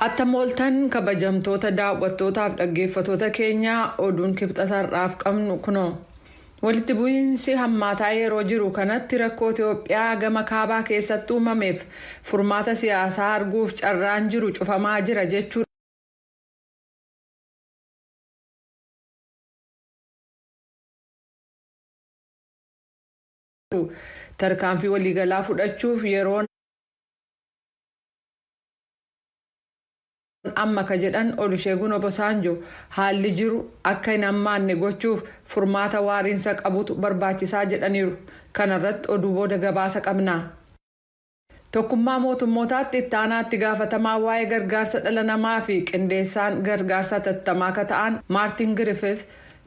Attam ooltan kabajamtoota daawwattootaaf dhaggeeffatoota keenyaa, oduun Kibxata har'aaf qabnu kunoo. Walitti bu'iinsi hammaataa yeroo jiru kanatti rakkoo Itoophiyaa gama kaabaa keessatti uumameef furmaata siyaasaa arguuf carraan jiru cufamaa jira jechuu tarkaanfii waliigalaa fudhachuuf yeroon amma ka jedhan Olusheegun Obasanjo, haalli jiru akka hin hammaanne gochuuf furmaata waariinsa qabutu barbaachisaa jedhaniiru. Kanarratti oduu booda gabaasa qabna. Tokkummaa Mootummootaatti itti aanaatti gaafatamaa waa'ee gargaarsa dhala namaa fi qindeessaan gargaarsa hatattamaa akka ta'an Maartin Griffiths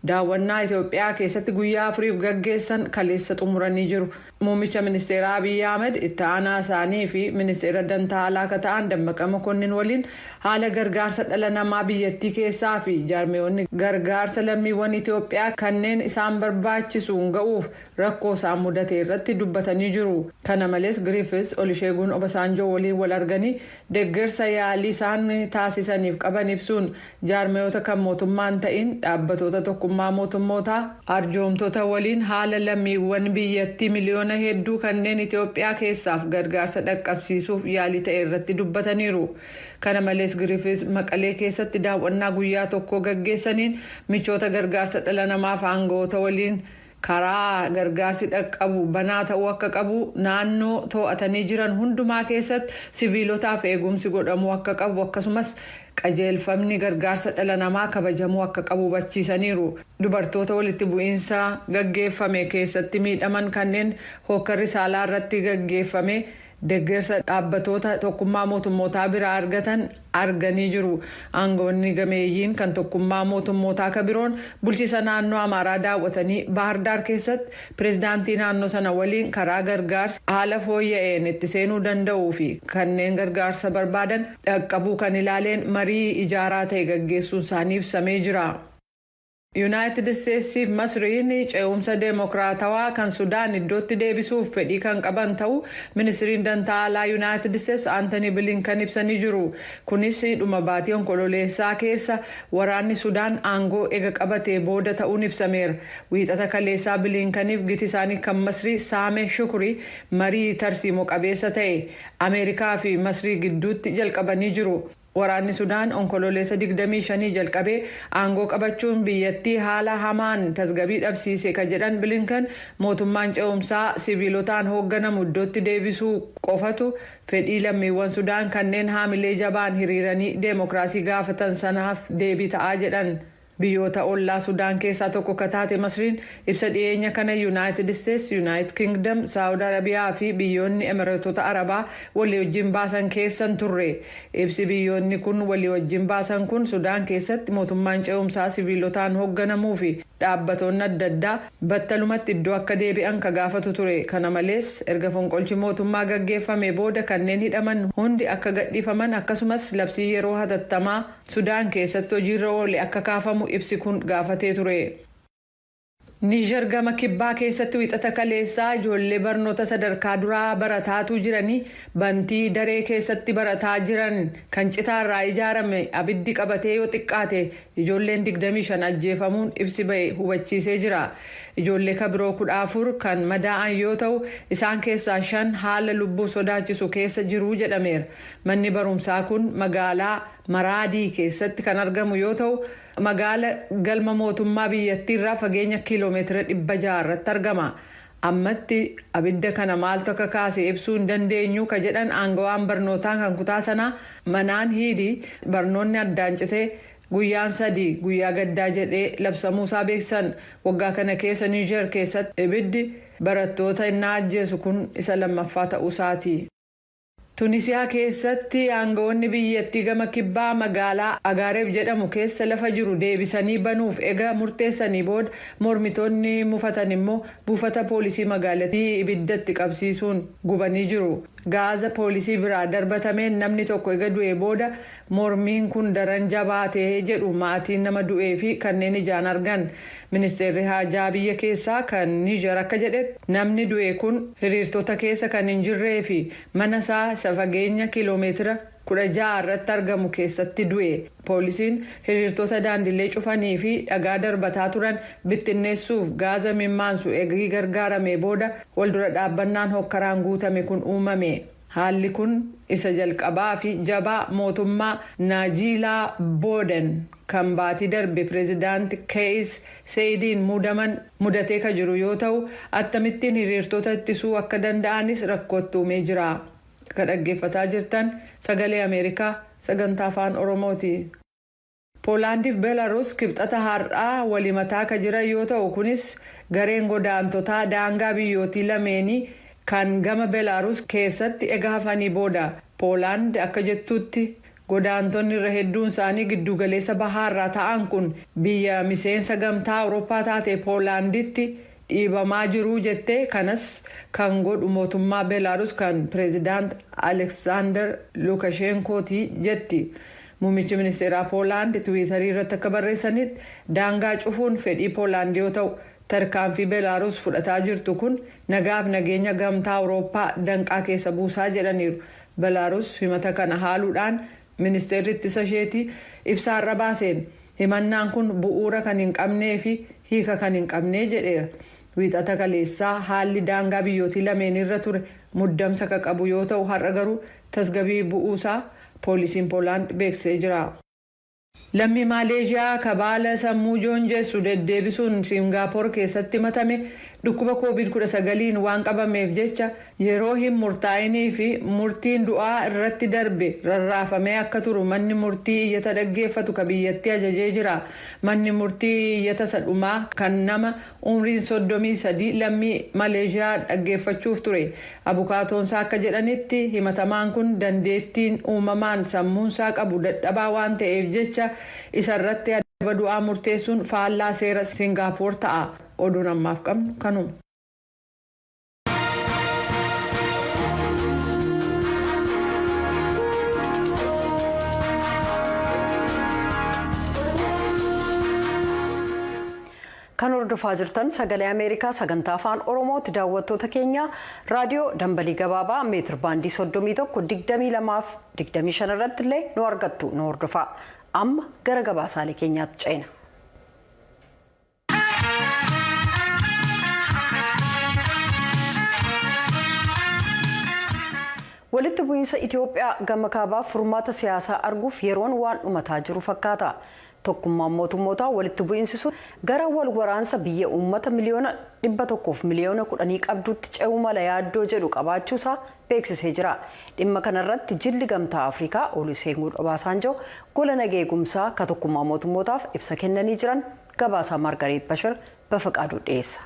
daawwannaa Itoophiyaa keessatti guyyaa 4f gaggeessan kaleessa xumuranii jiru. Muummicha ministeeraa Abiyyi Ahmed, itti aanaa isaanii fi ministeera dantaa alaa akka ta'an Dammaqa Mokonnin waliin haala gargaarsa dhala namaa biyyattii keessaa fi jaarmiyoonni gargaarsa lammiiwwan Itoophiyaa kanneen isaan barbaachisuun ga'uuf rakkoo isaan mudate irratti dubbatanii jiru. Kana malees, Griffiths Olusheegun Obasanjoo waliin wal arganii deeggarsa yaalii isaan taasisaniif qaban ibsuun, jaarmiyoota kan mootummaan ta'in, dhaabbatoota Tokkummaa Mootummootaa, arjoomtota waliin haala lammiiwwan biyyattii miliyoona hedduu kanneen Itoophiyaa keessaaf gargaarsa dhaqqabsiisuuf yaalii ta'e irratti dubbataniiru. Kana malees, Griffiths Maqalee keessatti daawwannaa guyyaa tokko gaggeessaniin michoota gargaarsa dhala namaaf aangawoota waliin karaa gargaarsi dhaqqabu banaa ta'uu akka qabu, naannoo to'atanii jiran hundumaa keessatti siviilotaaf eegumsi godhamuu akka qabu, akkasumas qajeelfamni gargaarsa dhala namaa kabajamuu akka qabu hubachiisaniiru. Dubartoota walitti bu'iinsa gaggeeffame keessatti miidhaman kanneen hookkarri saalaa irratti gaggeeffame deeggarsa dhaabbatoota Tokkummaa Mootummootaa biraa argatan arganii jiru. Aangawoonni gameeyyiin kan Tokkummaa Mootummootaa ka biroon bulchiisa naannoo Amaaraa daawwatanii Baahirdaar keessatti pireezidaantii naannoo sana waliin karaa gargaarsa haala fooyya'een itti seenuu danda'uu fi kanneen gargaarsa barbaadan dhaqqabuu kan ilaaleen marii ijaaraa ta'e gaggeessuun isaanii ibsamee jira. Yuunaayitid Isteetsiif Masriin ce'umsa deemokiraatawaa kan Sudaan iddootti deebisuuf fedhii kan qaban ta'uu ministiriin dantaa alaa Yuunaayitid Isteets Antanii Bilinkan ibsanii jiru. Kunis dhuma baatii Onkololeessaa keessa waraanni Sudaan aangoo ega qabatee booda ta'uun ibsameera. Wiixata kaleessaa Bilinkaniif giti isaanii kan Masrii Saame Shukrii marii tarsiimoo qabeessa ta'e Ameerikaa fi Masrii gidduutti jalqabanii jiru. Waraanni Sudaan Onkololeessa 25 jalqabee aangoo qabachuun biyyattii haala hamaan tasgabii dhabsiise ka jedhan Bilinkan, mootummaan ce'umsaa siviilotaan hoogganamu iddootti deebisuu qofatu fedhii lammiiwwan Sudaan kanneen haamilee jabaan hiriiranii deemokiraasii gaafatan sanaaf deebii ta'aa jedhan. Biyyoota ollaa Sudaan keessaa tokko ka taate Masriin ibsa dhiyeenya kana Yuunaayitid Isteets, Yuunaayitid Kingdom, Saawud Arabiyaa fi biyyoonni Emireetota Arabaa walii wajjin baasan keessan turre. Ibsi biyyoonni kun walii wajjin baasan kun Sudaan keessatti mootummaan ce'umsaa siviilotaan hoogganamuu fi dhaabbatoonni adda addaa battalumatti iddoo akka deebi'an ka gaafatu ture. Kana malees, erga fonqolchi mootummaa gaggeeffame booda kanneen hidhaman hundi akka gadhiifaman, akkasumas labsii yeroo hatattamaa Sudaan keessatti hojiirra oole akka kaafamu ibsi kun gaafatee ture. Niijar gama kibbaa keessatti Wixata kaleessaa ijoollee barnoota sadarkaa duraa barataatu jiranii bantii daree keessatti barataa jiran kan citaarraa ijaarame abiddi qabatee yoo xiqqaate ijoolleen 25 ajjeefamuun ibsi ba'e hubachiisee jira. Ijoollee ka biroo 14 kan madaa'an yoo ta'u, isaan keessaa 5 haala lubbuu sodaachisu keessa jiru jedhameera. Manni barumsaa kun magaalaa Maraadii keessatti kan argamu yoo ta'u, magaala galma mootummaa biyyattiirraa fageenya kiiloomeetira 600 irratti argama. Ammatti abidda kana maaltu akka kaase ibsuu hin dandeenyu ka jedhan aangawaan barnootaa kan kutaa sanaa Manaan Hiidii, barnoonni addaan citee guyyaan 3 guyyaa gaddaa jedhee labsamuusaa beeksisan. Waggaa kana keessa Niijer keessatti ibiddi barattoota innaa ajjeesu kun isa lammaffaa ta'uusaati. Tunisiyaa keessatti aangawoonni biyyattii gama kibbaa magaalaa Agaareeb jedhamu keessa lafa jiru deebisanii banuuf ega murteessanii booda, mormitoonni mufatan immoo buufata poolisii magaalattii ibiddatti qabsiisuun gubanii jiru. Gaaza poolisii biraa darbatameen namni tokko ega du'ee booda mormiin kun daran jabaate jedhu maatiin nama du'ee fi kanneen ijaan argan. Ministeerri haajaa biyya keessaa kan Niijar akka jedhetti, namni du'e kun hiriirtota keessa kan hin jirree fi mana isaa isa fageenya kiiloomeetira 16 irratti argamu keessatti du'e. Poolisiin hiriirtota daandilee cufanii fi dhagaa darbataa turan bittinneessuuf gaaza imimmaansu eegii gargaaramee booda waldura dhaabbannaan hokkaraan guutame kun uumame. Haalli kun isa jalqabaa fi jabaa mootummaa Naajiilaa Booden kan baatii darbe pireezidaanti Keeyis Seeyidiin muudaman mudatee ka jiru yoo ta'u, akkamittiin hiriirtota ittisuu akka danda'anis rakkootti uumee jira. Ka dhaggeeffataa jirtan Sagalee Ameerikaa sagantaa Afaan Oromooti. Poolaandiif Beelaruus Kibxata har'aa walimataa ka jiran yoo ta'u, kunis gareen godaantotaa daangaa biyyootii lameenii kan gama Beelaaruus keessatti ega hafanii booda. Poolaand akka jettutti, godaantonni irra hedduun isaanii giddugaleessa bahaarraa ta'an kun biyya miseensa Gamtaa Awurooppaa taate Poolaanditti dhiibamaa jiru jettee, kanas kan godhu mootummaa Beelaaruus kan pireezidaant Aleksaandar Lukashenkooti jetti. Muummichi ministeeraa Poolaand Tiwiitarii irratti akka barreessanitti, daangaa cufuun fedhii Poolaand yoo ta'u, tarkaanfii Beelaaruus fudhataa jirtu kun nagaaf nageenya Gamtaa Awurooppaa danqaa keessa buusaa jedhaniiru. Beelaaruus himata kana haaluudhaan ministeerri ittisa isheetii ibsaarra baaseen himannaan kun bu'uura kan hin qabnee fi hiika kan hin qabnee jedheera. Wiixata kaleessaa haalli daangaa biyyootii lameen irra ture muddamsa ka qabu yoo ta'u, har'a garuu tasgabii bu'uusaa poolisiin Poolaand beeksisee jira. Lammii Maaleeshiyaa kabaala sammuu joonjessu deddeebisuun Siingaappoor keessatti himatame dhukkuba Covid-19 waan qabameef jecha yeroo hin murtaa'inii fi murtiin du'aa irratti darbe rarraafamee akka turu manni murtii iyyata dhaggeeffatu ka biyyattii ajajee jira. Manni murtii iyyata sadhumaa kan nama umriin 33 lammii Maleeshiyaa dhaggeeffachuuf ture. Abukaatoonsaa akka jedhanitti, himatamaan kun dandeettiin uumamaan sammuunsaa qabu dadhabaa waan ta'eef jecha isarratti adaba du'aa murteessuun faallaa seera Siingaappoor ta'a. Oduun ammaaf qabnu kanuma. Kan hordofaa jirtan Sagalee Ameerikaa sagantaa Afaan Oromooti. Daawwattoota keenya, raadiyoo dambalii gabaabaa meetir baandii 31, 22, 25 irratti illee nu argattu, nu hordofaa. Amma gara gabaasaalee keenyaatti ceena. Walitti bu'iinsa Itoophiyaa gama kaabaaf furmaata siyaasaa arguuf yeroon waan dhumataa jiru fakkaata. Tokkummaan mootummootaa walitti bu'iinsi sun gara wal waraansa biyya uummata 110,000,000 qabdutti ce'uu mala yaaddoo jedhu qabaachuusaa beeksisee jira. Dhimma kanarratti jilli Gamtaa Afrikaa Oluseegun Obaasaanjoo gola nageegumsaa ka tokkummaa mootummootaaf ibsa kennanii jiran. Gabaasaa Maargareet Bashir Bafaqaaduu dhiyeessa.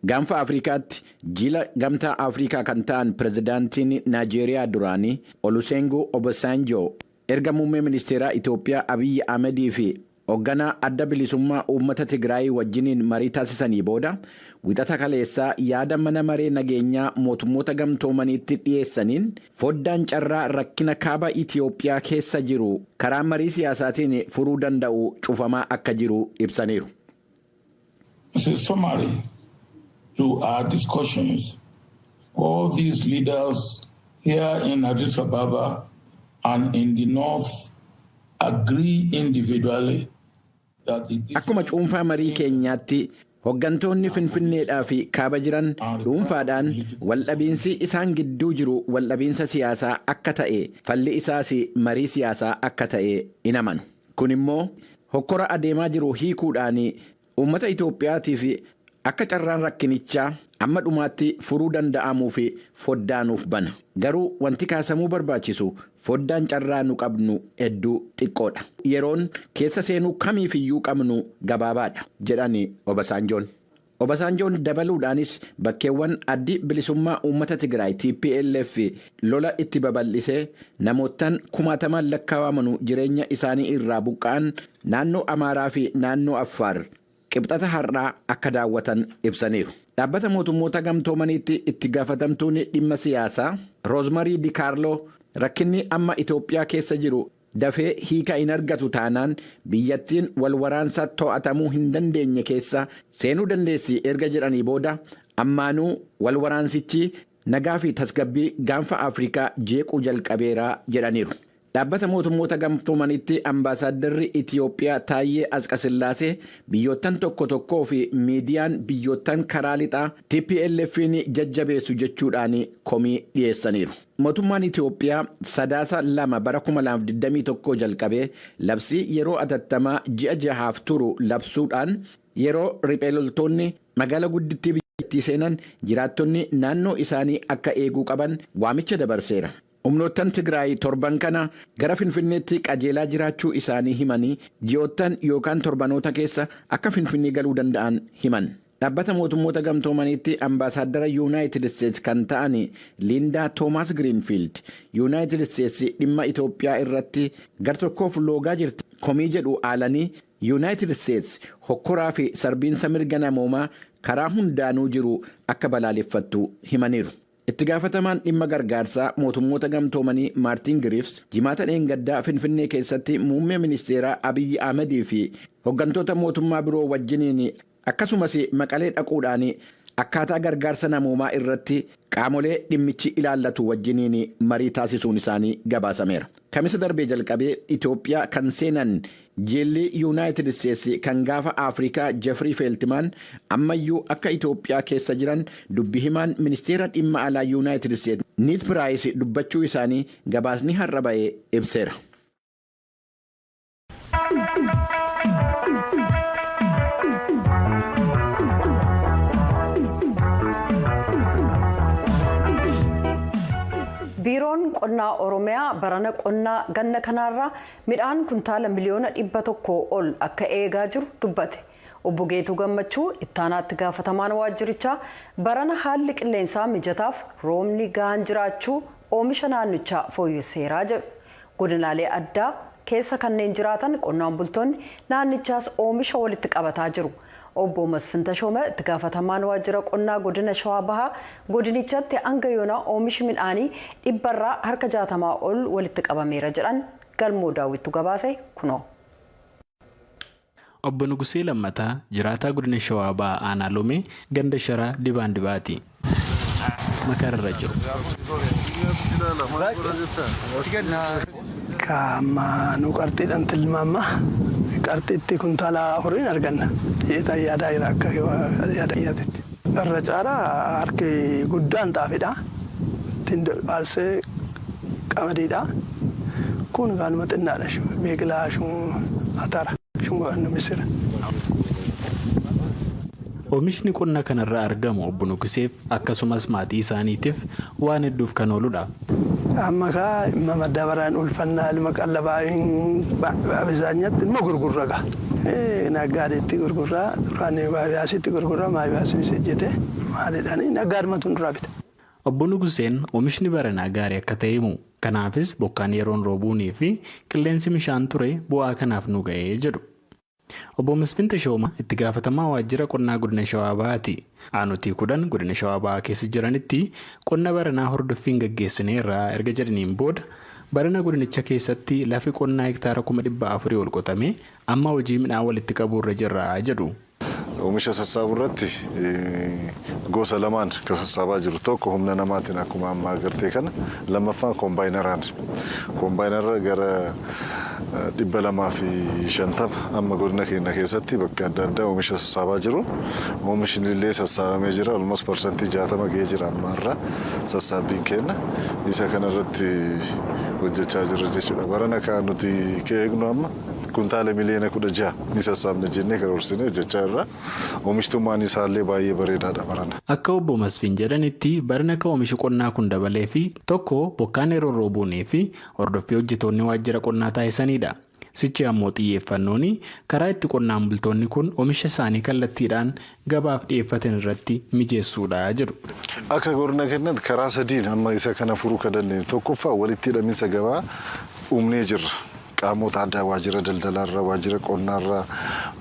Gaanfa Afrikaatti jila Gamtaa Afrikaa kan ta'an pirezidaantiin Naajeeriyaa duraanii Olusegun Obasanjo erga muummee ministeeraa Itoophiyaa Abiyyi Ahmedii fi hoogganaa Adda Bilisummaa Uummata Tigraay wajjiniin marii taasisanii booda, Wixata kaleessaa yaada Mana Maree Nageenyaa Mootummoota Gamtoomaniitti dhiyeessaniin, foddaan carraa rakkina kaaba Itoophiyaa keessa jiru karaa marii siyaasaatiin furuu danda'u cufamaa akka jiru ibsaniiru. As a summary to our discussions, all these leaders here in Addis Ababa and in the north agree individually that the Akkuma cuunfaa marii keenyaatti, hoggantoonni Finfinneedhaa fi kaaba jiran dhuunfaadhaan waldhabiinsi isaan gidduu jiru waldhabiinsa siyaasaa akka ta'e, falli isaas marii siyaasaa akka ta'e in amanu. Kun immoo hokkora adeemaa jiru hiikuudhaan uummata Itoophiyaatiif akka carraan rakkinichaa amma dhumaatti furuu danda'amuu fi foddaanuuf bana. Garuu wanti kaasamuu barbaachisu, foddaan carraa nu qabnu hedduu xiqqoodha. Yeroon keessa seenuu kamiifiyyuu qabnu gabaabaadha, jedhani Obasaanjoon. Obasaanjoon dabaluudhaanis bakkeewwan Addi Bilisummaa Uummata Tigraay TPLF lola itti babal'isee namoottan kumaatamaan lakkaawamanu jireenya isaanii irraa buqqa'an naannoo Amaaraa fi naannoo Affaar Qibxata har'aa akka daawwatan ibsaniiru. Dhaabbata Mootummoota Gamtoomaniitti itti gaafatamtuun dhimma siyaasaa Roozmarii Dikaarloo rakkinni amma Itoophiyaa keessa jiru dafee hiika hin argatu taanaan biyyattiin wal waraansa to'atamuu hin dandeenye keessa seenuu dandeessi erga jedhanii booda, ammaanuu wal waraansichi Nagaa fi tasgabbii gaanfa Afrikaa jeequu jalqabeera jedhaniiru. Dhaabbata Mootummoota Gamtoomanitti ambaasaaddarri Itiyoophiyaa Taayyee Asqasillaasee biyyoottan tokko tokkoo fi miidiyaan biyyoottan karaa lixaa TPLF'n jajjabeessu jechuudhaan komii dhiyeessaniiru. Mootummaan Itiyoophiyaa Sadaasa 2 bara 2021 jalqabee labsii yeroo atattamaa ji'a jahaaf turu labsuudhaan, yeroo riphee loltoonni magaala guddittii biyyattii seenan jiraattonni naannoo isaanii akka eeguu qaban waamicha dabarseera. Humnoottan Tigraay torban kana gara Finfinneetti qajeelaa jiraachuu isaanii himanii, ji'oottan yookaan torbanoota keessa akka Finfinnee galuu danda'an himan. Dhaabbata Mootummoota Gamtoomaniitti ambaasaaddara Yuunaayitid Isteets kan ta'an Liindaa Toomaas Giriinfiild, Yuunaayitid Isteets dhimma Itoophiyaa irratti gartokkoof loogaa jirti komii jedhu haalanii, Yuunaayitid Isteets hokkoraa fi sarbiinsa mirga namoomaa karaa hundaanuu jiru akka balaaleffattu himaniiru. Itti gaafatamaan dhimma gargaarsaa Mootummoota Gamtoomanii Maartiin Giriifs Jimaata dheengaddaa Finfinnee keessatti muummee ministeeraa Abiyyi Ahmedii fi hoggantoota mootummaa biroo wajjiniin, akkasumas Maqalee dhaquudhaan akkaataa gargaarsa namoomaa irratti qaamolee dhimmichi ilaallatu wajjiniin marii taasisuun isaanii gabaasameera. Kamisa darbee jalqabee Itoophiyaa kan seenan jilli Yuunaayitid Isteetsi kan gaafa Afrikaa Jeffrey Feeltimaan ammayyuu akka Itoophiyaa keessa jiran dubbi himaan ministeera dhimma alaa Yuunaayitid Isteetsi Need Piraayis dubbachuu isaanii gabaasni har'a ba'ee ibseera. Biiroon Qonnaa Oromiyaa barana qonnaa ganna kanaarraa midhaan kuntaala miliyoona 100 ol akka eegaa jiru dubbate. Obbo Geetuu Gammachuu, ittaanaatti gaafatamaan waajjirichaa, barana haalli qilleensaa mijataaf roobni gahaan jiraachuu oomisha naannichaa fooyyesseeraa jedhu. Godinaalee addaa keessa kanneen jiraatan qonnaan bultoonni naannichaas oomisha walitti qabataa jiru. Obbo Masfin Tashoome, itti gaafatamaan waajjira qonnaa godina Shawaa Bahaa, godinichatti hanga yoonaa oomishi midhaanii 60% ol walitti qabameera jedhan. Galmoo Daawwittu gabaase, kunoo. Obbo Nugusee Lammataa jiraataa godina Shawaa Bahaa, Aanaa Lomee, ganda Sharaa Dibaan Dibaati. Makararra jiru. Qaama nu qarxiidhaan tilmaama qarxiitti kuntaala 4n arganna jeetaan yaadaa jira akka yaada kiyyaatitti. Irra caalaa harki guddaan xaafiidha. Ittiin aansee qamadiidha. Kun kaanuma xinnaadha, biqilaa, atara, misira. Oomishni qonna kanarraa argamu obbo Nuguseef akkasumas maatii isaaniitiif waan hedduuf kan ooludha. Amma kaa ilma madaabaraan ulfannaa, ilma qallabaa abizaanyatti ilma gurgurra gaa. Naggaadheetti gurgurraa, duraan baabiyaasitti gurgurraa, maabiyaasinis hojjete maalidhaani naggaadhumatu duraa bita. Obbo Nuguseen oomishni baranaa gaarii akka ta'e himu. Kanaafis bokkaan yeroon roobuunii fi qilleensi mishaan ture bu'aa kanaaf nu ga'ee jedhu. Obbo Masfin Tashooma itti gaafatamaa waajjira qonnaa godina Shawaa Bahaati. Aanotii 10 godina Shawaa Bahaa keessa jiranitti qonna baranaa hordoffiin gaggeessineerraa erga jedhaniin booda, barana godinicha keessatti lafi qonnaa hektaara 400,000 ol qotamee amma hojii midhaan walitti qabuurra jirra jedhu. Oomisha sassaabuu irratti gosa lamaan kan sassaabaa jiru: tokko humna namaatiin akkuma ammaa agartee kana, lammaffaan kombaayinaraan. Kombaayinarra gara 250 amma godina keenya keessatti bakka adda addaa oomisha sassaabaa jiru. Oomishni illee sassaabamee jira, almost 60% gahee jira ammaarra sassaabbiin keenya. Isa kanarratti hojjechaa jirra jechuudha. Barana kan nuti eegnu amma kuntaala miliyoona 16 ni sassaabna jennee karoorsinee hojjechaa jirra. Oomishtummaan isaallee baay'ee bareedaadha barana. Akka obbo Masfiin jedhanitti, barana akka oomishi qonnaa kun dabalee fi tokko bokkaan yeroo roobuunii fi hordoffii hojjetoonni waajjira qonnaa taasisanidha. Sichi ammoo xiyyeeffannoon karaa itti qonnaan bultoonni kun oomisha isaanii kallattiidhaan gabaaf dhiyeeffatan irratti mijeessuudha jedhu. Akka godina keenyatti karaa sadiin amma isa kana furuu kan dandeenyu: tokkoffaa, walitti hidhamiinsa gabaa uumnee jirra. Qaamota addaa waajjira daldalaarra, waajjira qonnaarra,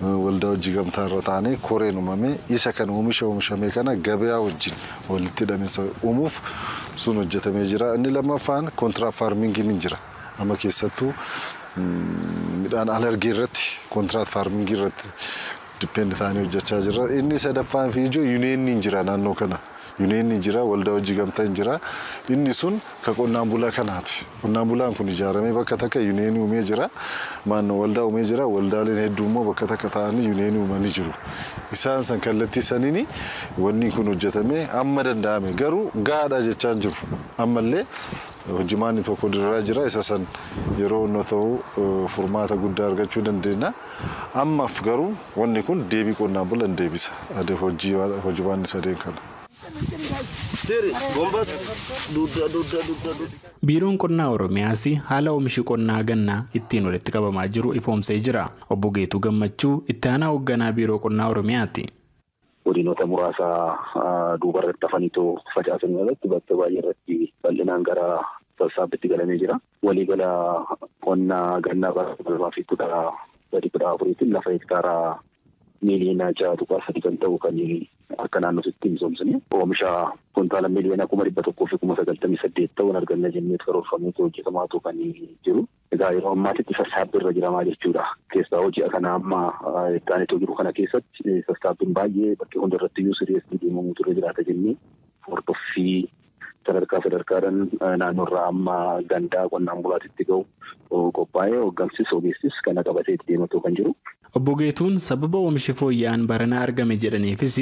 waldaa hojii gamtaarra taanee koreen uumamee isa kan oomisha oomishame kana gabayaa wajjin walitti hidhamiinsa uumuuf sun hojjetamee jira. Inni lammaffaan contract farmingiin ni jira. Amma keessattuu midhaan alargii irratti, contract farmingii irratti depend ta'anii hojjechaa jirra. Inni sadaffaan fi ijoo yuuniyeeniin jira naannoo kana. Yuuniyeenii jira, waldaa hojii gamtaa jira. Inni sun ka qonnaan bulaa kanaati. Qonnaan bulaan kun ijaaramee bakka takka yuuniyeenii uumee jira. Maannoo waldaa uumee jira. Waldaaleen hedduu immoo bakka takka ta'anii yuuniyeenii uumanii jiru. Isaan san kallattii saniini wanni kun hojjetamee amma danda'ame, garuu gahaadha jechaa hin jiru. Ammallee hojimaanni tokko diriiraa jira. Isa san yeroo inni ta'u furmaata guddaa argachuu dandeenya. Ammaaf garuu wanni kun deebii qonnaan bulaan deebisa. Hojimaanni sadeen kana. Biiroon Qonnaa Oromiyaas haala oomishi qonnaa gannaa ittiin walitti qabamaa jiru ifoomsee jira. Obbo Geetuu Gammachuu itti aanaa hoogganaa Biiroo Qonnaa Oromiyaati. Godinoota muraasa duubarratti hafaniitoo facaasanii irratti bakka baay'ee irratti bal'inaan gara sassaabbitti galamee jira. Waliigala qonnaa gannaa bara 2013-14tiin lafa hektaara miiliyoona 6.3 kan ta'u kan akka naannootti misoomsine, oomisha kuntaala miiliyoona 198,098 ta'uun arganna jennee karoorfameetu hojjetamaatu kan jiru. Egaa yeroo ammaatitti sassaabbii irra jiramaa jechuudha. Keessaa hojii kana amma itti jiru kana keessatti sassaabbiin baay'ee bakkee hunda irratti iyyuu sirreessii deemamuutu irra jiraata jennee, hordoffii sadarkaa sadarkaadhaan naannoorraa amma gandaa qonnaan bulaatitti gahu qophaa'ee, hooggansis ogeessis kana qabatee itti deematu kan jiru. Obbo Geetuun sababa oomishi fooyya'aan baranaa argame jedhaniifis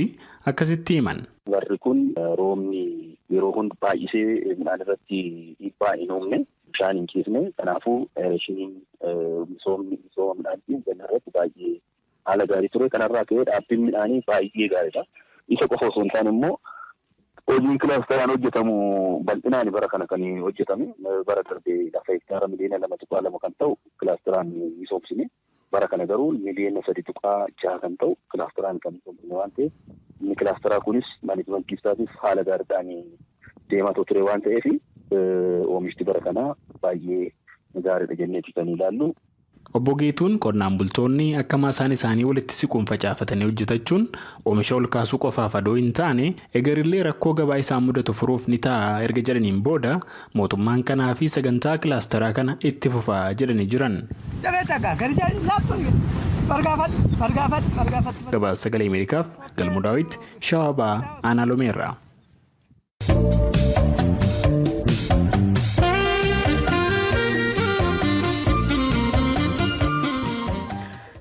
akkasitti himan. Warri kun roobni yeroo hundi baay'isee midhaan irratti dhiibbaa hin uumne, bishaan hin ciisne. Kanaafuu shiniin misoomni misooma midhaanii ganna irratti baay'ee haala gaarii ture. Kanarraa ka'ee dhaabbiin midhaanii baay'ee gaariidha. Isa qofa osoo hin taane immoo hojiin kilaasteraan hojjetamu bal'inaan bara kana kan hojjetame. Bara darbee lafa hektaara miliyoona 2.2 kan ta'u kilaasteraan misoomsine. Bara kana garuu miliyoona 3.6 kan ta'u kilaasteraan kan misoomsine waan ta'eef, inni kilaasteraa kunis managementii isaatiif haala gaariidhaan deemaa ture waan ta'eef, oomishti bara kanaa baay'ee gaariidha jenneeti kan ilaallu. Obbo Geetuun qonnaan bultoonni akka maasaan isaanii walitti siquun facaafatanii hojjetachuun oomisha ol kaasuu qofaaf adoo hin taane, egerillee rakkoo gabaa isaan mudatu furuuf ni ta'a erga jedhaniin booda, mootummaan kanaa fi sagantaa kilaasteraa kana itti fufaa jedhanii jiran. Gabaasa Sagalee Ameerikaaf Galmuu Daawit, Shawaa Ba'aa, Aanaa Lomeerraa.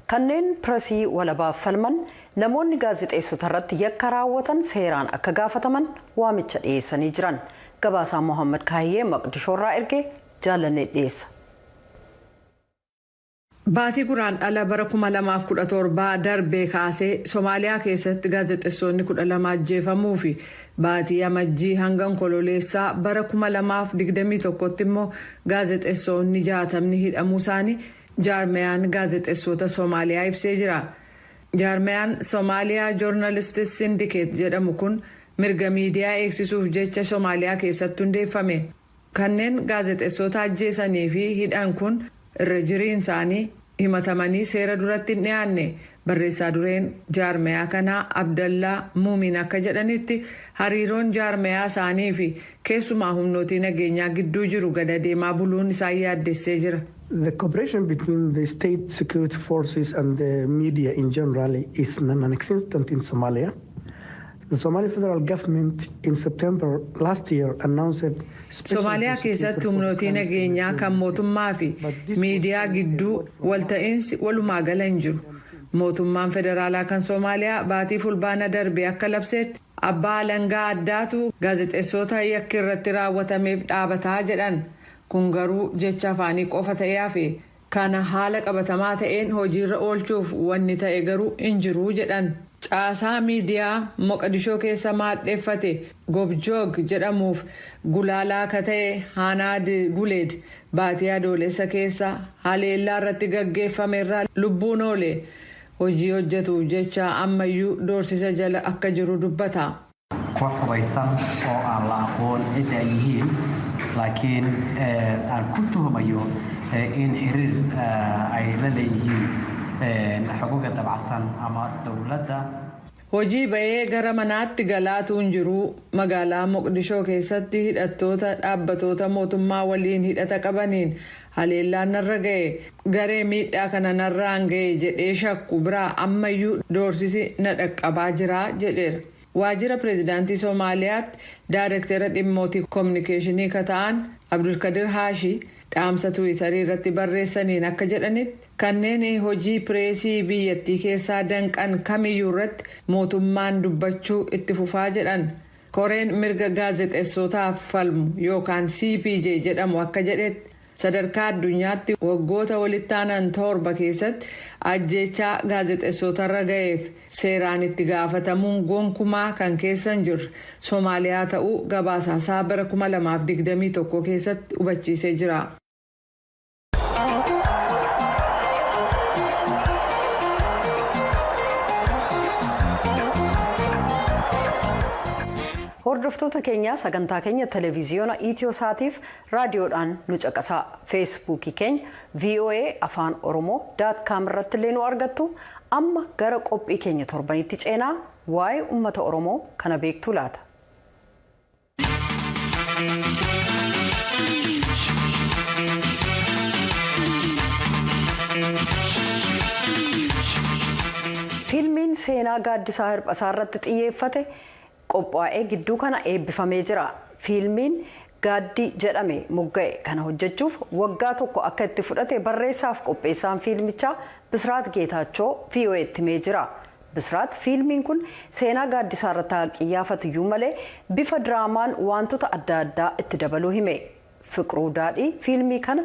Kanneen piresii walabaaf falman namoonni gaazexeessota irratti yakka raawwatan seeraan akka gaafataman waamicha dhiyeessanii jiran. Gabaasaa Mohaammed Kaayyee Maqdishoorraa ergee Jaalannee dhiyeessa. Baatii Guraandhala bara 2017 darbee kaasee Somaaliyaa keessatti gaazexeessonni 12 ajjeefamuu fi baatii Amajjii hanga Onkololeessaa bara 2021tti immoo gaazexeessonni 60ni hidhamuu isaanii jaarmeyaan gaazexeessota Somaaliyaa ibsee jira. Jaarmeyaan Somaaliyaa Journalists Syndicate jedhamu kun mirga miidiyaa eegsisuuf jecha Somaaliyaa keessatti hundeeffame. Kanneen gaazexeessota ajjeesanii fi hidhan kun irra jiriin isaanii himatamanii seera duratti hin dhiyaanne. Barreessaa dureen jaarmeyaa kanaa Abdallaa Muumin akka jedhanitti, hariiroon jaarmeyaa isaanii fi keessumaa humnootii nageenyaa gidduu jiru gada deemaa buluun isaan yaaddessee jira. The cooperation between the state security forces and the media in general is non-existent in Somalia. The Somali federal government in September last year announced Somaaliyaa keessatti humnootii nageenyaa kan mootummaa fi miidiyaa gidduu walta'iinsi walumaa gala hin jiru. Mootummaan federaalaa kan Somaaliyaa baatii Fulbaana darbe akka labseetti, abbaa alangaa addaatu gaazexeessota yakki irratti raawwatameef dhaabataa jedhan. Kun garuu jecha afaanii qofa ta'ee hafe. Kana haala qabatamaa ta'een hojiirra oolchuuf wanni ta'e garuu hin jiru jedhan. Caasaa miidiyaa Moqadishoo keessa maadheeffate Gobjoog jedhamuuf gulaalaa akka ta'e Haanaad Guleed baatii Adoolessa keessa haleellaa irratti gaggeeffame irraa lubbuun oole hojii hojjetuuf jecha ammayyuu doorsisa jala akka jiru dubbata. Koox hubaysan oo aan la aqoon cidda ay yihiin, laakiin aan ku tuhumayo in xiriir ay la leeyihiin xogoga dabacsan ama dowladda. Hojii bahee gara manaatti galaatuun jiru magaalaa Moqdishoo keessatti hidhattoota dhaabbatoota mootummaa waliin hidhata qabaniin haleellaan narra ga'e. Garee miidhaa kana narraan ga'e jedhee shakku biraa ammayyuu doorsisi na dhaqqabaa jira jedheera. Waajjira pireezidaantii Soomaaliyaatti daayirektera dhimmootii koominikeeshinii ka ta'an Abdulkadir Haashi dhaamsa Tiwiitarii irratti barreessaniin akka jedhanitti, kanneen hojii pireesii biyyattii keessaa danqan kamiyyuu irratti mootummaan dubbachuu itti fufaa jedhan. Koreen mirga gaazexeessootaaf falmu yookaan CPJ jedhamu akka jedhetti, sadarkaa addunyaatti waggoota walitti aanan 7 keessatti ajjeechaa gaazexeessootarra ga'eef seeraan itti gaafatamuun gonkumaa kan keessa hin jirre Soomaaliyaa ta'uu gabaasaasaa bara 2021 keessatti hubachiisee jira. Hordoftoota keenya, sagantaa keenya televiziyoona Itiyosaatiif raadiyoodhaan nu caqasaa. Feesbuukii keenya voaAfaanOromoo.com irratti illee nu argattu. Amma gara qophii keenya torbanitti ceenaa. Waa'ee uummata Oromoo kana beektuu laata? Fiilmiin seenaa Gaaddisaa Hirphasaa irratti xiyyeeffate qophaa'ee gidduu kana eebbifamee jira. Fiilmiin Gaaddii jedhame mogga'e kana hojjechuuf waggaa tokko akka itti fudhate barreessaaf qopheessaan fiilmichaa Bisraat Geetaachoo VOA'tti himee jira. Bisraat fiilmiin kun seenaa Gaaddisaa irratti haa qiyyaafatuyyuu malee bifa diraamaan waantota adda addaa itti dabaluu hime. Fiqruu Daadhii fiilmii kana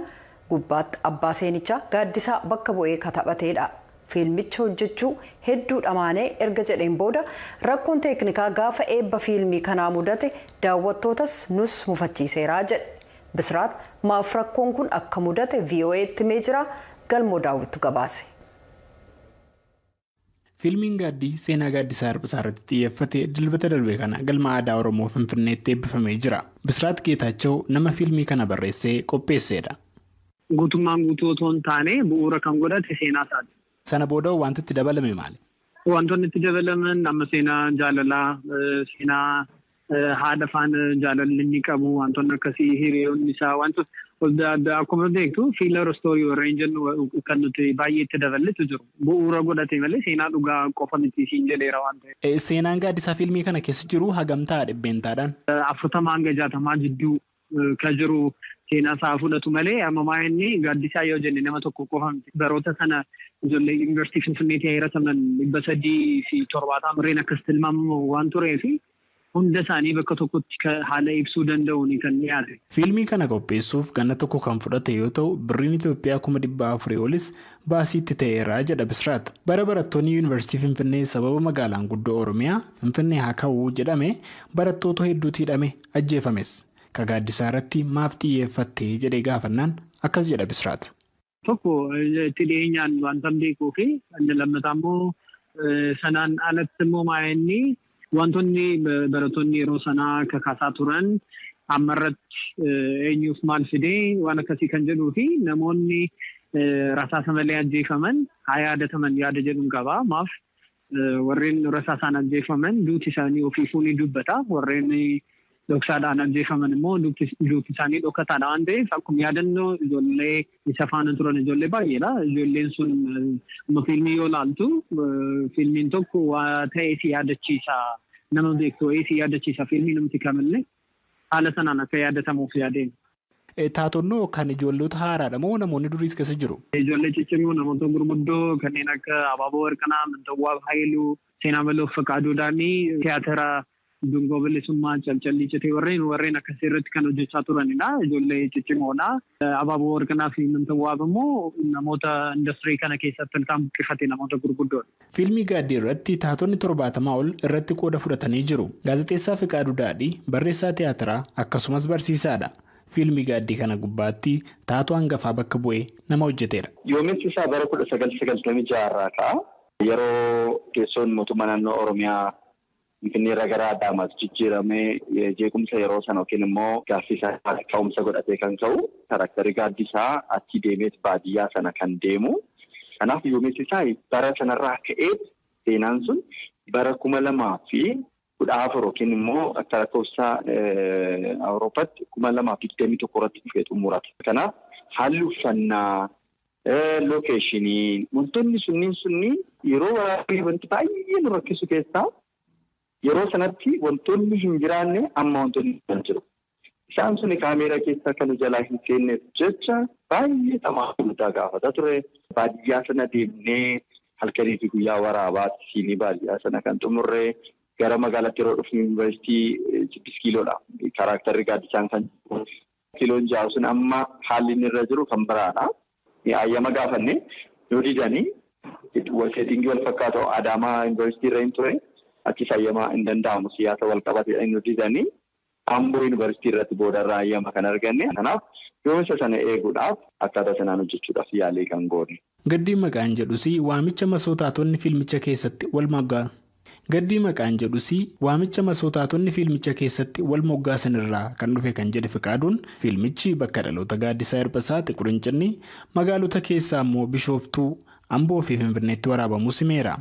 gubbaatti abbaa seenichaa Gaaddisaa bakka bu'ee ka taphateedha. Fiilmicha hojjechuu hedduu dhamaanee erga jedheen booda, rakkoon teeknikaa gaafa eebba fiilmii kanaa mudate daawwattootas nus mufachiiseera jedhe. Bisraat maaf rakkoon kun akka mudate VOA'tti himee jira. Galmoo Daawwittu gabaase. Fiilmiin Gaaddii seenaa Gaaddisaa Hirphisaa irratti xiyyeeffate Dilbata darbe kana Galma Aadaa Oromoo Finfinneetti eebbifamee jira. Bisraat Geetaachoo nama fiilmii kana barreessee qopheessedha. Guutummaan guutuu otoo hin taane, bu'uura kan godhate seenaa isaati. Sana booda wanti itti dabalame maali? Wantoonni itti dabalaman amma seenaa jaalalaa, seenaa haadha faana jaalalli inni qabu, wantoonni akkasii, hiriyoonni isaa, wantoota akkuma beektu filler story warreen jennu kan nuti baay'ee itti daballetu jiru. Bu'uura godhate malee seenaa dhugaa qofa miti siin jedheera waan ta'eef. Seenaan Gaaddisaa fiilmii kana keessa jiru hagam ta'a dhibbeentaadhaan? 40 hanga 60 jidduu ka jiru seenaa isaa fudhatu malee, amma inni Gaaddisaa yoo jenne nama tokko qofa miti. Baroota sana ijoollee Yuunivarsiitii Finfinneetti heerataman 370 warreen akkas tilmaamamu waan tureefi hunda isaanii bakka tokkotti haala ibsuu danda'uun kan dhiyaate. Fiilmii kana qopheessuuf ganna tokko kan fudhate yoo ta'u, birriin Itoophiyaa 400,000 olis baasiitti ta'eera jedha Bisraat. Bara barattoonni Yuunivarsiitii Finfinnee sababa magaalaan guddoo Oromiyaa Finfinnee haa ka'uu jedhame barattoota hedduutu hidhame, ajjeefames. Ka Gaaddisaa irratti maaf xiyyeeffattee jedhee gaafannaan akkas jedha Bisraat. Tokko, itti dhiyeenyaan wanta beekuu fi inni lammataa immoo sanaan alatti immoo maa'inni wantoonni barattoonni yeroo sanaa kakaasaa turan ammarratti eenyuuf maal fidee waan akkasii kan jedhuu fi namoonni rasaasa malee ajjeefaman haa yaadataman yaada jedhuun qaba. Maaf warreen rasaasaan ajjeefaman duuti isaanii ofiifuu ni dubbata. Warreen dhoksaadhaan ajjeefaman immoo duuti isaanii dhokataadha waan ta'eef, akkuma yaadannoo ijoollee isa faana turan ijoollee baay'eedha. Ijoolleen sun amma fiilmii yoo laaltu, fiilmiin tokko waa ta'ee si yaadachiisa, nama beektu wayii si yaadachiisa, fiilmii namti kamillee haala sanaan akka yaadatamuuf yaadeen. Taatonnoo kan ijoollota haaraadha moo namoonni duriis keessa jiru? Ijoollee ciccimoo, namoota gurguddoo kanneen akka Abaaboo Warqinaa, Mintawwaab Haayiluu, Seenaa Maloof Faqaaduudhaanii tiyaatira Dungoo Bilisummaa, Calcallii Citee warreen akkasii irratti kan hojjechaa turanidha. Ijoollee ciccimoodha. Abaaboo Warqinaa fi Mintawwaab immoo namoota industirii kana keessatti ilkaan buqqifate, namoota gurguddoodha. Fiilmii Gaaddii irratti taatonni 70 ol irratti qooda fudhatanii jiru. Gaazexeessaa Fiqaaduu Daadhii barreessaa tiyaatiraa akkasumas barsiisaadha. Fiilmii Gaaddii kana gubbaatti taatoo hangafaa bakka bu'ee nama hojjetedha. Yoomessi isaa bara 1996 irraa ka'a. Yeroo teessoon mootummaa naannoo Oromiyaa Finfinnee irraa gara Adaamaatti jijjiiramee jeequmsa yeroo sana yookiin immoo gaaffii isaa ka'umsa godhatee kan ka'u karakterri Gaaddisaa achi deemeet baadiyyaa sana kan deemu. Kanaaf yoomessi isaa bara sanarraa ka'ee seenaan sun bara 2014 yookiin immoo akka lakkoofsa Awurooppaatti 2021 irratti dhufee xumurata. Kanaaf haalli uffannaa, location, wantoonni sunniin yeroo waraabbii wanti baay'ee nu rakkisu keessaa Yeroo sanatti wantoonni hin jiraanne amma wantoonni hin jiru. Isaan suni kaameeraa keessa kan jalaa hin seenneef jecha baay'ee xamaa guddaa gaafata ture. Baadiyyaa sana deemnee halkanii fi guyyaa waraabaatti siinii baadiyyaa sana kan xumurree gara magaalaatti yeroo dhufnu yuunivarsiitii 6 kiiloodha. Karaaktarri gaaddisaan kan kiiloon 6 sun amma haalli inni irra jiru kan biraadha. Ayyama gaafanne yoo didanii seetingii wal fakkaatu Adaamaa yuunivarsiitii irra hin ture. Achis ayyamaa hin danda'amu siyaasa wal qabatee hin didanii Amboo yuunivarsiitii irratti boodarraa ayyama kan arganne. Kanaaf yoomisa sana eeguudhaaf akkaataa sanaan hojjechuudhaaf yaalii kan goone. Gaddii maqaan jedhus waamicha masootaatonni fiilmicha keessatti wal moggaa. Gaddii maqaan jedhus waamicha masootaatonni fiilmicha keessatti wal moggaasan irraa kan dhufe kan jedhe Fiqaaduun fiilmichi bakka dhaloota Gaaddisaa Hirphasaa Xiquur Incinni magaalota keessaa immoo Bishooftuu Amboo fi Finfinneetti waraabamuu simeera.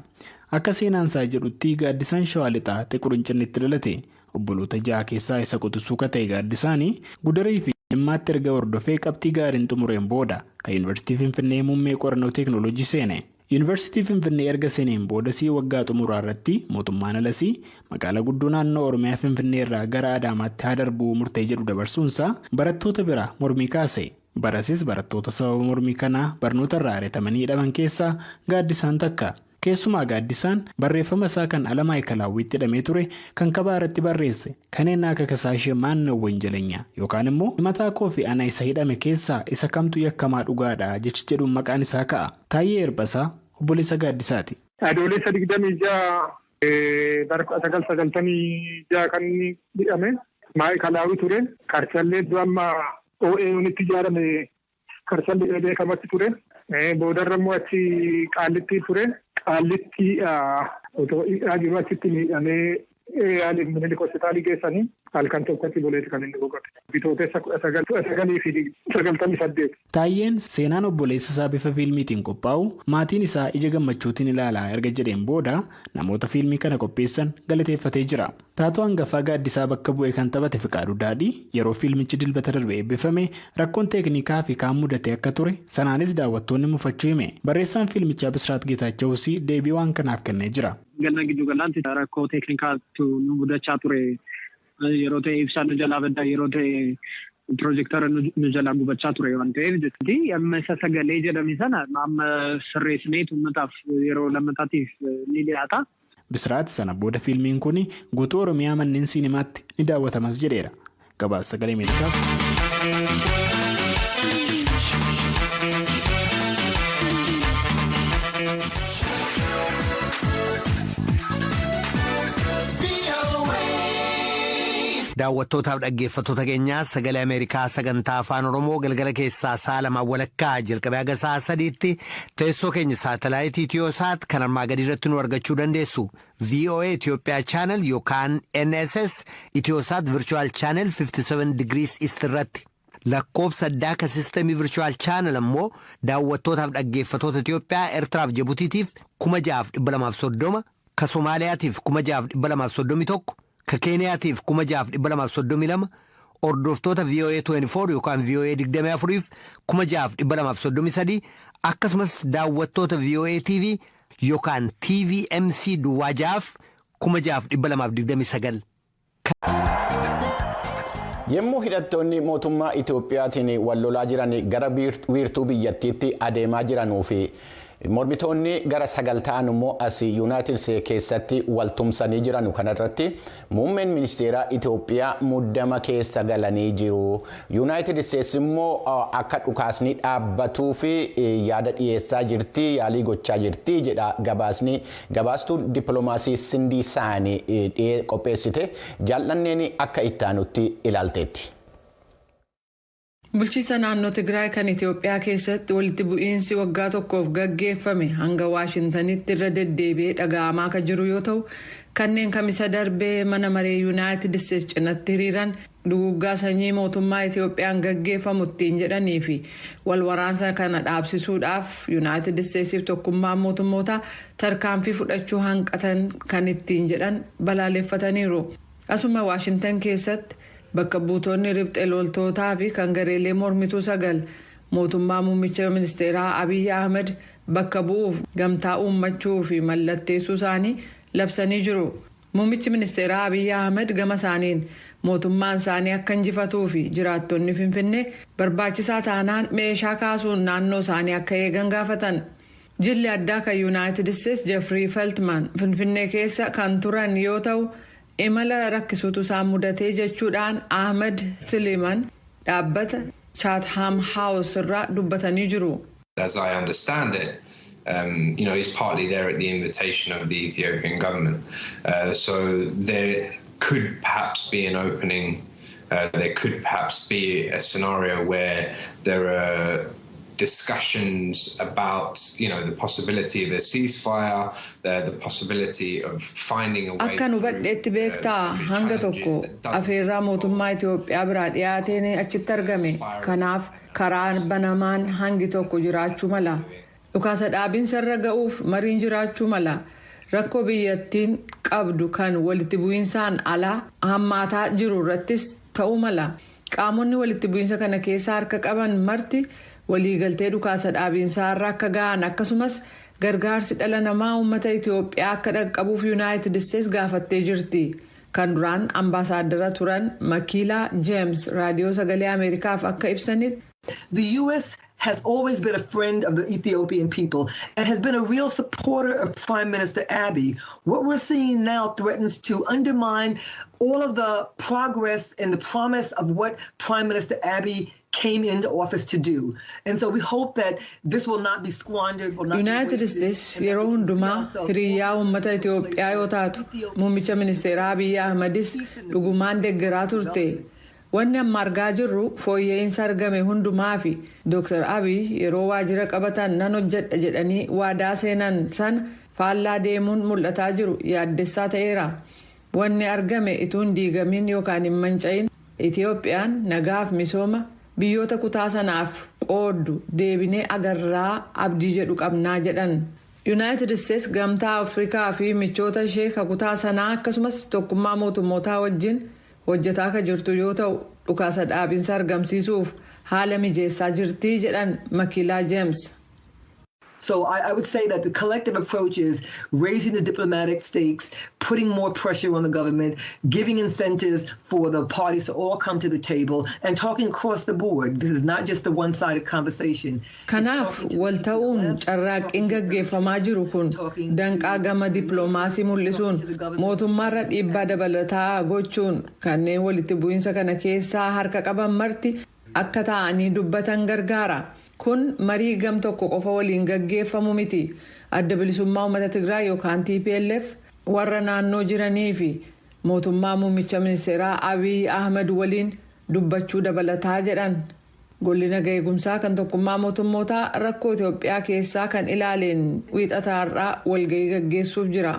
Akka seenaansaa jedhutti Gaaddisaan Shawaa Lixaa Xiquur Incinnitti dhalate. Obboloota 6 keessaa isa quxisuu ka ta'e Gaaddisaanii Gudarii fi Jimmaatti erga hordofee qabxii gaariin xumureen booda kan Yuunivarsiitii Finfinnee muummee qorannoo teekinooloojii seene. Yuunivarsiitii Finfinnee erga seeneen boodasii waggaa xumuraa irratti mootummaan alasii magaalaa guddoo naannoo Oromiyaa Finfinnee irraa gara Adaamaatti haa darbuu murtee jedhu dabarsuunsaa barattoota bira mormii kaase. Barasis barattoota sababa mormii kanaa barnoota irraa ari'atamanii hidhaman keessaa Gaaddisaan takka. Keessumaa Gaaddisaan barreeffama isaa kan ala Maayikalaawwiitti hidhamee ture kan kabaa irratti barreesse kanneen akka kasaashee maannoo wanjalanya yookaan immoo mataa koo fi ana isa hidhame keessaa isa kamtu yakkamaa dhugaadha jechi jedhuun maqaan isaa ka'a. Taayyee Hirphasaa obboleessa Gaaddisaati. Adoolessa 26 bara 1996 kan hidhame Maayikalaawwii ture. Karchallee amma OAU'nitti ijaarame Karchallee beekamatti ture. Boodarra immoo achi Qaallitti ture. Qaallitti otoo hidhaa jiru achitti miidhamee yaaliif Minilik hospitaalii geessanii halkan tokkotti boleeti kan inni boqote. Bitootessa 1998. Taayyeen seenaan obboleessa isaa bifa fiilmiitiin qophaa'u maatiin isaa ija gammachuutiin ilaalaa erga jedheen booda namoota fiilmii kana qopheessan galateeffatee jira. Taatoo hangafaa Gaaddisaa bakka bu'ee kan taphate Fiqaaduu Daadhii yeroo fiilmichi dilbata darbe eebbifame rakkoon teeknikaa fi kaan mudate akka ture sanaanis daawwattoonni mufachuu hime. Barreessaan fiilmichaa Bisiraat Geetaachawus deebii waan kanaaf kennee jira. Ganna giddu galaatti rakkoo teeknikaatu nu mudachaa ture yeroo ta'e ibsaan nu jalaa baddaa yeroo ta'e piroojektara nu jalaa gubachaa ture waan ta'eef jechuudha. Amma isa sagalee jedhame sana amma sirreessineetu uummataaf yeroo lammataatiif ni dhiyaata. Bisiraat sana booda fiilmiin kun guutuu Oromiyaa manneen siinimaatti ni daawwatamas jedheera. Gabaasa sagalee Ameerikaaf. Daawwattootaaf dhaggeeffattoota keenyaa sagalee Ameerikaa sagantaa afaan Oromoo galgala keessaa sa'a 2:30 jalqabee haga sa'a 3tti teessoo keenya saatalaayitii Itiyoosaat kan armaa gadii irratti nu argachuu dandeessu. VOA Itoophiyaa Channel yookaan NSS Itiyoosaat Virtual Channel 57 Degrees East irratti. Lakkoofsa addaa ka sistemii Virtual Channel ammoo daawwattootaaf dhaggeeffattoota Itiyoophiyaa Eertiraaf Jibutiitiif 6230 ka Somaaliyaatiif 6231 ka Keeniyaatiif 6232 hordoftoota VOA 24 yookaan VOA 24f 6233 akkasumas daawwattoota VOA TV yookaan TVMC duwwaa ja'aaf 6229. Yemmuu hidhattoonni mootummaa Itoophiyaatiin wal lolaa jiran gara wiirtuu biyyattiitti adeemaa jiranuu fi mormitoonni gara 9 ta'an immoo as Yuunaayitid Isteetsi keessatti waltumsanii jiran kanarratti muummeen ministeeraa Itoophiyaa muddama keessa galanii jiru. Yuunaayitid Isteetsi immoo akka dhukaasni dhaabbatuu fi yaada dhiyeessaa jirti, yaalii gochaa jirti jedha gabaasni gabaastuun dippiloomaasii Sindii Saanii qopheessite jaallanneen akka ittaanutti ilaalteetti. Bulchiisa naannoo Tigraay kan Itoophiyaa keessatti walitti bu'iinsi waggaa tokkoof gaggeeffame hanga Waashintanitti irra deddeebi'ee dhaga'amaa akka jiru yoo ta'u kanneen kamisa darbee mana maree Yuunaayitid Isteetsi cinatti hiriiran duguuggaa sanyii mootummaa Itoophiyaan gaggeeffamu ittiin jedhanii fi wal waraansa kana dhaabsisuudhaaf Yuunaayitid Isteetsiif tokkummaan mootummoota tarkaanfii fudhachuu hanqatan kan ittiin jedhan balaaleffataniiru. Asuma Waashintan keessatti bakka buutonni riphxee loltootaa fi kan gareelee mormituu 9 mootummaa muummicha ministeeraa Abiy Ahmed bakka bu'uuf gamtaa uummachuu fi mallatteessuu isaanii labsanii jiru. Muummichi ministeeraa Abiy Ahmed gama isaaniin mootummaan isaanii akka injifatuu fi jiraattonni Finfinnee barbaachisaa taanaan meeshaa kaasuun naannoo isaanii akka eegan gaafatan. Jilli addaa kan Yuunaayitid Isteets Jeffrey Feltman Finfinnee keessa kan turan yoo ta'u, imala rakkisuutu isaan mudatee jechuudhaan Ahmed Siliman dhaabbata Chatham House irraa dubbatanii jiru. As I understand it, he's partly there at the invitation of the Ethiopian government. So there could perhaps be an opening. There could perhaps be a scenario where there are discussions about the possibility of a ceasefire, the possibility of finding a way. Akka nu hubadheetti, beektaa, hanga tokko afeerraa mootummaa Itoophiyaa biraa dhiyaateen achitti argame. Kanaaf karaan banamaan hangi tokko jiraachuu mala. Dhukaasa dhaabinsa irra ga'uuf mariin jiraachuu mala. Rakkoo biyyattiin qabdu kan walitti bu'insaan alaa hammaataa jiru irrattis ta'uu mala. Qaamonni walitti bu'iinsa kana keessa harka qaban marti waliigaltee dhukaasa dhaabinsaa irra akka ga'an, akkasumas gargaarsi dhala namaa uummata Itoophiyaa akka dhaqqabuuf Yuunaayitid Isteets gaafattee jirti. Kan duraan ambaasaaddara turan Makiilaa Jeems Raadiyoo Sagalee Ameerikaaf akka ibsanitti. The U.S. has always been a friend of the Ethiopian people and has been a real supporter of Prime Minister Abiy. What we're seeing now threatens to undermine all of the progress and the promise of what Prime Minister Abiy came into office to do. And so we hope that this will not be squandered. Will not Yuunaayitid Isteets yeroo hundumaa hiriyyaa uummata Itoophiyaa yoo taatu, muummicha ministeeraa Abiyyi Ahmadis dhugumaan deeggaraa turte. Wanni amma argaa jirru fooyya'insa argame hundumaa fi Dr. Abiy yeroo waajjira qabatan nan hojjedha jedhanii waadaa seenan sana faallaa deemuun mul'ataa jiru yaaddessaa ta'eera. Wanni argame utuu hin diigamin yookaan hin manca'in Itoophiyaan nagaaf misooma biyyoota kutaa sanaaf qooddu deebinee agarraa abdii jedhu qabnaa jedhan. Yuunaayitid Isteets Gamtaa Afrikaa fi michoota ishee kutaa sanaa, akkasumas Tokkummaa Mootummootaa wajjin hojjetaa kan jirtu yoo ta'u, dhukaasa dhaabinsa argamsiisuuf haala mijeessaa jirtii jedhan Makiilaa Jeems. So I would say that the collective approach is raising the diplomatic stakes, putting more pressure on the government, giving incentives for the parties to all come to the table, and talking across the board. This is not just a one-sided conversation. Kanaaf wal ta'uun carraaqqiin gaggeeffamaa jiru kun danqaa gama dippiloomaasii mul'isuun, mootummaarra dhiibbaa dabalataa gochuun, kanneen walitti bu'iinsa kana keessaa harka qaban marti akka ta'anii dubbatan gargaara. Kun marii gam tokko qofa waliin gaggeeffamu miti. Adda Bilisummaa Uummata Tigraay yookaan TPLF, warra naannoo jiranii fi mootummaa muummicha ministeeraa Abiy Ahmed waliin dubbachuu dabalataa jedhan. Golli naga eegumsaa kan Tokkummaa Mootummootaa rakkoo Itoophiyaa keessaa kan ilaaleen Wiixataarraa walgahii gaggeessuuf jira.